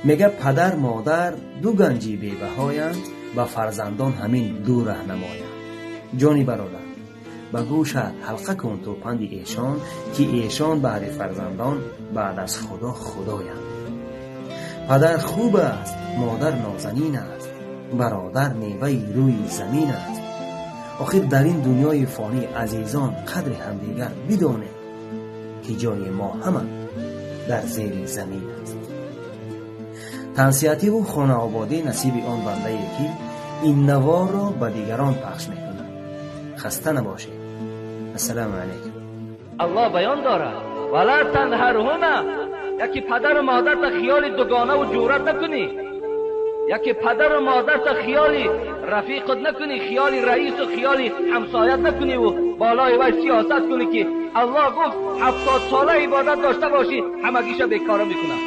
Мега, падар модар ду ганҷи бебаҳоянд, ба фарзандон ҳамин ду раҳнамоянд. Ҷони бародар, ба гӯшат ҳалқа кун ту панди эшон, ки эшон баҳри фарзандон баъд аз Худо худоянд. Падар хуб аст, модар нозанин аст, бародар меваи рӯи замин аст. Охир дар ин дунёи фонӣ, азизон, қадри ҳамдигар бидонед, ки ҷои мо ҳама дар зери замин аст. Тансиҳативу хонаободӣ насиби он бандае, ки ин наворро ба дигарон пахш мекунад. Хаста набошед. Ассалому алайкум. Аллоҳ баён дорад: ولا تنهرهما. Яки падару модарта хиёли дугонаву ҷурат накунӣ, яки падару модарта хиёли рафиқат накунӣ, хиёли раису хиёли ҳамсоят накуниву болои вай сиёсат кунӣ, ки Аллоҳ гуфт: 70 сола ибодат дошта бошӣ, ҳамагиша бекора мекунам.